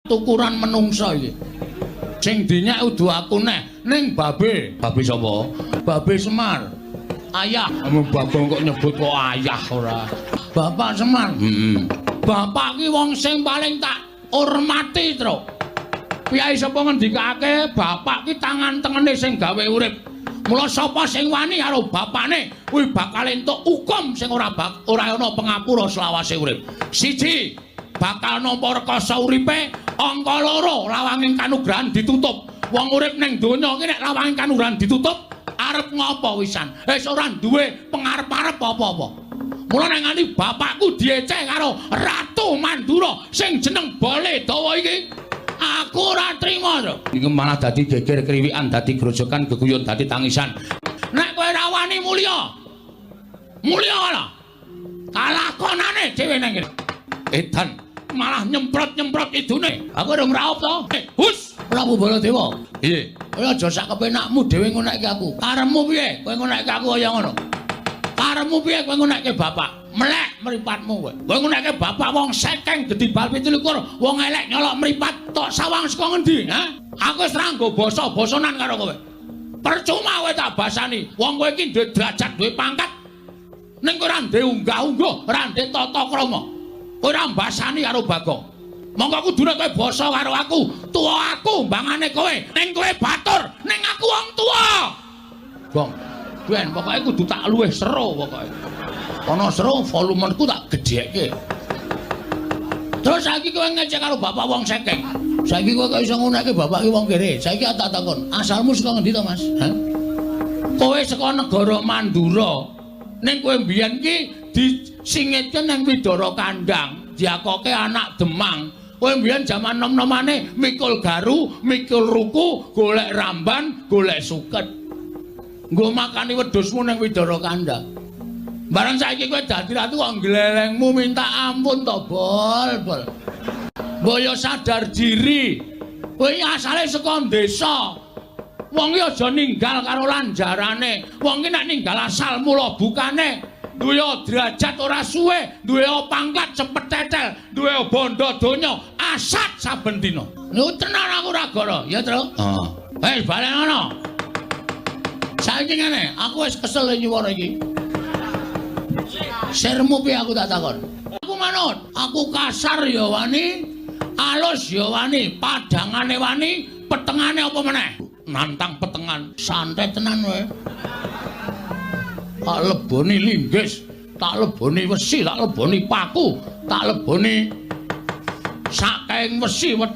Tukuran menungsa iki. Sing dinyak udu aku neh ning babe. Babe sapa? Babe Semar. Ayah. Babang kok nyebut kok ayah ora. Bapak Semar. Heeh. Bapak ki wong sing paling tak hormati, Tru. Piyai sapa ngendikake bapak ki tangan tengene sing gawe urip. Mula sapa sing wani karo bapane kuwi bakal entuk hukum sing ora ora ana pengapura selawase urip. Siji, bakal nampa rekasa uripe, angka loro lawanging kanugrahan ditutup. Wong urip ning donya iki nek lawanging kanugrahan ditutup, arep ngopo wisan? Wis ora duwe pengarep-arep apa-apa. Mula nek nganti bapakku dieceh karo Ratu Mandura sing jeneng Baledawa iki, aku ora trima, Tru. Iki malah dadi geger kriwikan, dadi grojokan geguyon, dadi tangisan. Nek kowe ora wani mulya, mulya ora. Kalakonane dhewe nang kene. Edan malah nyemprot-nyemprot idune. Aku urung raup to. Hus, Prabu Baladewa. Piye? Kowe aja sak kepenakmu dhewe ngonekke aku. Karepmu piye? Kowe ngonekke aku kaya ngono. Karepmu piye kowe ngonekke bapak? Melek mripatmu kowe. Kowe ngonekke bapak wong sekeng gedhi bal 27, wong elek nyolok mripat tok sawang saka ngendi, ha? Aku wis ra nggo basa-basanan karo kowe. Percuma kowe tak basani. Wong kowe iki duwe derajat, duwe pangkat. Ning kowe ora duwe unggah-ungguh, ora duwe tata krama. Kowe ora mbasani karo Bagong. Monggo kudune kowe basa karo aku, tuwa aku mbangane kowe. Ning kowe batur, ning aku wong tuwa. Gong. Ben pokoke kudu tak luwih seru pokoke. Ana seru volumeku tak gedhekke. Terus saiki kowe ngecek karo bapak wong sekeng. Saiki kowe kok iso ngonekke bapak ki wong kere. Saiki tak takon, asalmu saka ngendi to, Mas? Hah? Kowe saka negara Mandura. Ning kowe mbiyen ki disingitke nang Widara Kandang, diakoke anak Demang. Kowe mbiyen jaman nom-nomane mikul garu, mikul ruku, golek ramban, golek suket. Nggo makani wedhusmu ning Widara Kandang. Bareng saiki kowe dadi ratu kok glelengmu minta ampun to, Bol, Bol. Mbok yo sadar diri. Kowe asale saka desa. Wong iki aja ninggal karo lanjarane. Wong iki nek ninggal asal mula bukane duwe derajat ora suwe, duwe pangkat cepet tetel, duwe bondo donya asat saben dina. Niku tenan aku ora goro, ya, Tru? Heeh. Wis balen ngono. Saiki ngene, aku wis kesel nyuwara iki. Sirmu piye aku tak takon? Aku manut, aku kasar ya wani, alus ya wani, padangane wani, petengane apa meneh? Nantang petengan, santai tenan kowe. Tak leboni linggis, tak leboni wesi, tak leboni paku, tak leboni sakaing wesi weteng.